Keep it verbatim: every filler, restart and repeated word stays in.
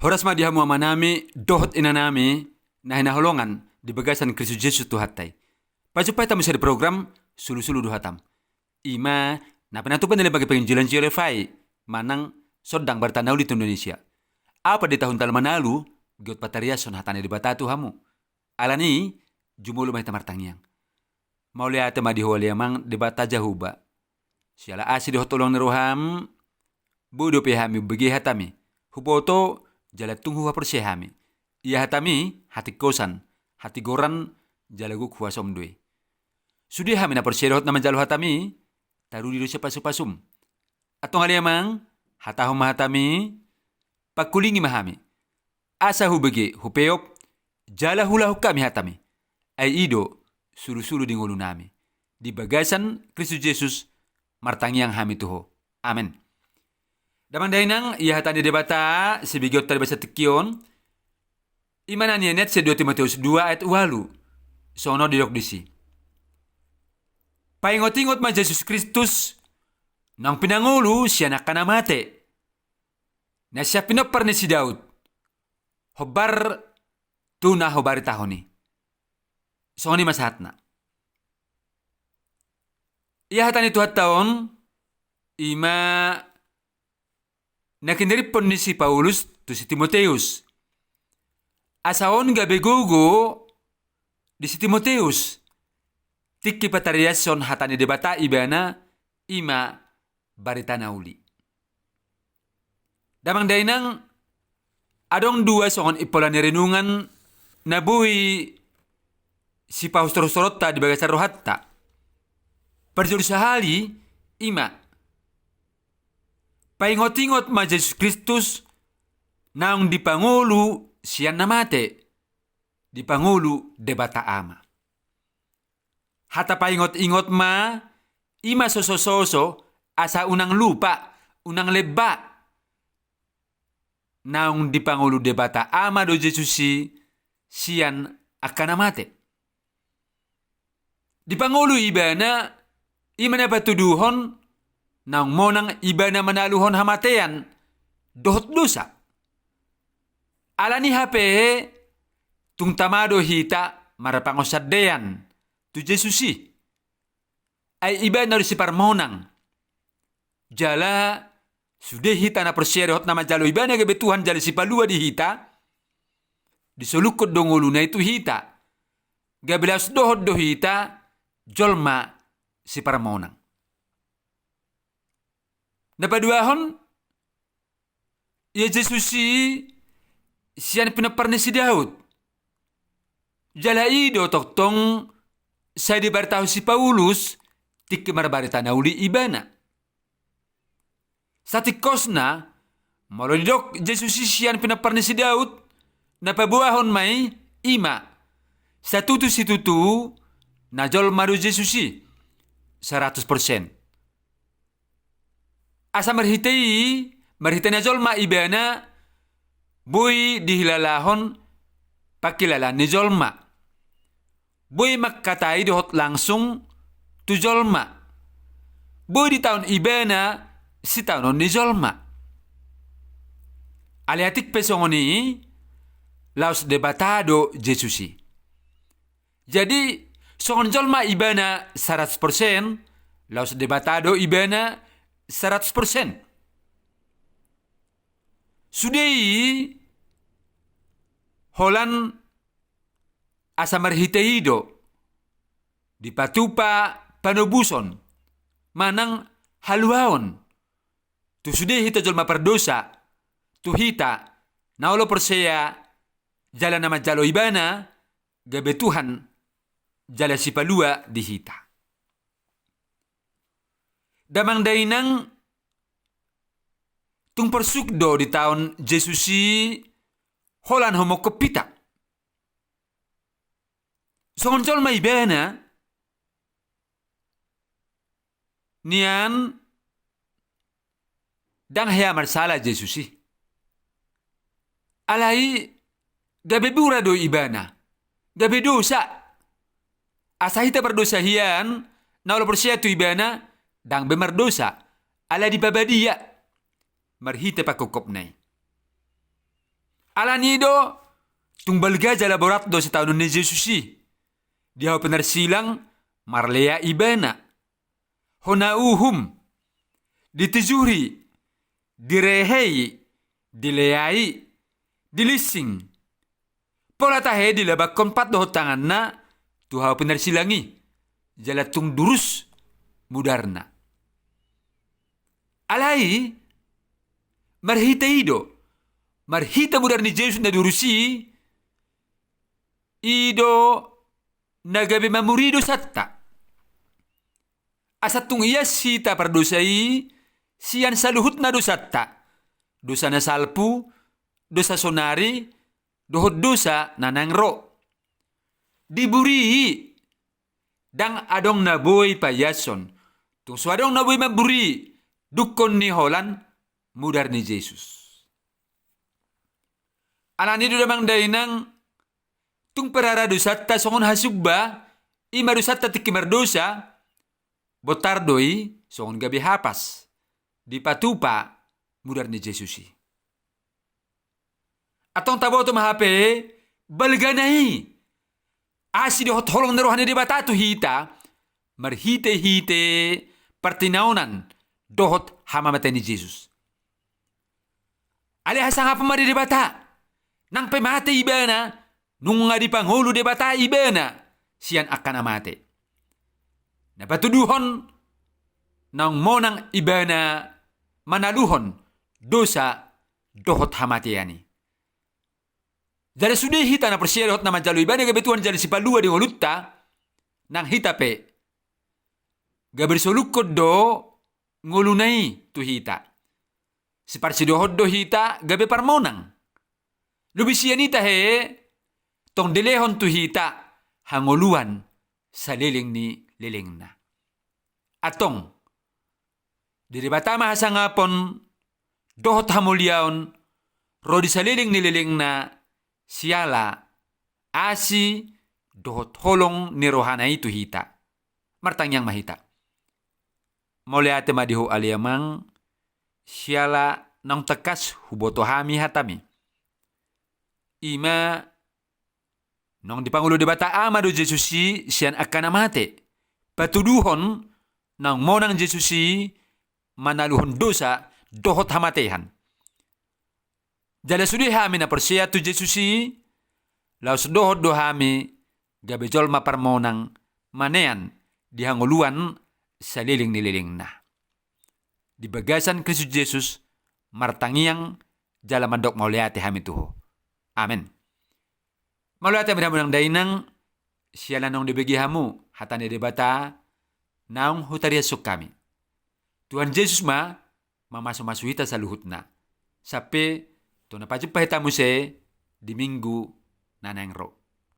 Horas ma di hamu amanami dohot inanami na hinaholongan di bagasan Kristus Jesus Tuhanta i. Pajumpang hita muse di program Sulusulu do Hatam. I ma na pinatupa ni Lembaga Penginjilan J L F I manang Sondang Barita na Uli tu Indonesia. Ahu Pandita Huntal Manalu, giot patariashon hata ni Debata tu hamu. Alani i, jumolo ma hita martangiang. Mauliate ma di Ho ale Amang Debata Jahowa. Siala asi dohot holong ni roham, boi dope hami umbege hatami. Huboto jala tung huhaporseai hami. Ia hatami hatingkosan, hatigoran jala gok huasom do i. Sude hami na porsea dohot na manjalo hatami, taruli do sian pasupasum. Antong ale Amang, hatahon ma hatami, pangkulingi ma hami. Asa hubege, hupeop, jala huulahon hami hatami. Ai i do sulusulu di ngolunami. Di bagasan Kristus Jesus martangiang hami tu Ho. Amen. Damang dainang, ia hata ni Debata sibegeonta di bagasan tingki on, i ma na nianeat sian dua Timoteus dua ayat ualu. Songon on didok disi: Paingotingot ma Jesus Kristus, naung pinangolu sian angka na mate, na sian pinompar ni si Daud, hombar tu na hubaritahon i. Songon i ma sahatna. Ia hata ni Tuhanta on, i ma na kiniriphon ni si Paulus tu si Timoteus. Asa on gabe gogo di si Timoteus tingki patariashon hata ni Debata ibana, i ma Barita na Uli. Damang dainang, adong dua songon impola ni renungan na boi sipahusorhusoronta di bagasan rohanta. Parjolo sahali, i ma: Paingotingot ma Jesus Kristus, naung dipangolu sian na mate, dipangolu Debata Ama. Hata paingotingot ma, i ma sosososo, asa unang lupa, unang lemba. Naung dipangolu Debata Ama do Jesus i sian angka na mate. Dipangolu ibana, i ma na patuduhon naung monang ibana manaluhon hamatean dohot dosa. Alani i hape, tung tama do hita marpangonsandean tu Jesus i. Ai ibana do siparmonang. Jala sude hita na porsea dohot na manjalo ibana gabe Tuhan jala sipalua di hita, disolukhon do ngoluna i tu hita, gabe laos dohot do hita jolma siparmonang. Na paduahon, ia Jesus i sian pinompar ni si Daud. Jala i do tongtong sai dibaritahon si Paulus tingki marbarita na uli ibana. Satingkosna, molo didok Jesus i sian pinompar ni si Daud, na paboahon ma i, i ma: Satutu situtu, na jolma do Jesus i, saratus persen. Asa marhite i, marhite na jolma ibana, boi dihilalahon pangkilalaan ni jolma. Boi mangkatai dohot langsung tu jolma. Boi ditaon ibana sitaonon ni jolma. Alai atik pe songon i, laos Debata do Jesus i. Jadi, songon jolma ibana saratus persen, laos Debata do ibana saratus persen. Sude i holan asa marhite i do dipatupa panobuson manang haluaon tu sude hita jolma pardosa, tu hita na olo porsea jala na manjalo ibana gabe Tuhan jala sipalua di hita. Damang dainang, tung porsuk do ditaon Jesus i holan humongkop hita. Songon jolma ibana, nian ndang hea marsala Jesus i. Alai gabe bura do ibana, gabe dosa. Asa hita pardosa hian, na olo porsea tu ibana, ndang be mardosa, alai dipabadia marhite pangkopkopna i. Alani i do, tung balga jala borat do sitaonon ni Jesus i. Di hau pinarsilang, marlea ibana. Hona uhum, ditijuri, direhei, dileai, dilinsing. Pola tahe dilabakkon pat dohot tanganna tu hau pinarsilang i, jala tung durus mudarna. Alai, marhite i do, marhite mudar ni Jesus na durus i, i do na gabe mamuri dosanta. Asa tung ias hita pardosa i, sian saluhutna dosanta, dosa na salpu, dosa sonari, dohot dosa na naeng ro. Diburi i, ndang adong na boi paiashon. Tung so adong na boi mamburi, dungkon ni holan mudar ni Jesus. Alani do damang dainang, tung perara dosanta songon hasumba, i ma dosanta tingki mardosa, bontar do i songon gabe hapas, dipatupa mudar ni Jesus i. Antong taboto ma hape, balgana i, asi dohot holong ni roha ni Debata tu hita, marhite-hite partinaonan dohot hamamate ni Jesus. Alai hasangapon ma di Debata, nang pe mate ibana, nunga dipangolu Debata ibana sian angka na mate. Na patuduhon naung monang ibana manaluhon dosa dohot hamatean i. Jala sude hita na porsea dohot na manjalo ibana gabe Tuhan jala sipalua di ngolunta, nang hita pe gabe disolukkon do ngoluna i tu hita. Siparsidohot do hita gabe parmonang. Lobi sian i tahe, tong dilehon tu hita hangoluan saleleng ni lelengna. Antong, di Debata ma hasangapon dohot hamuliaon ro di saleleng ni lelengna, siala asi dohot holong ni rohana i tu hita. Martangiang ma hita. Mauliate ma di Ho ale Amang, siala naung tangkas huboto hami hatami. I ma naung dipangolu Debata Ama do Jesus i sian angka na mate. Patuduhon naung monang Jesus i manaluhon dosa dohot hamatean. Jala sude hami na porsea tu Jesus i, laos dohot do hami gabe jolma parmonang manean di hangoluan saleleng ni lelengna. Di bagasan Kristus Jesus martangiang jala mandok mauliate hami tu Ho. Amen. Mauliate ma di hamu damang dainang, siala naung dibege hamu hata ni Debata naung hutariashon hami. Tuhan Jesus ma mamasumasu hita saluhutna. Sampe tu na pajumpa hita muse di minggu na naeng ro.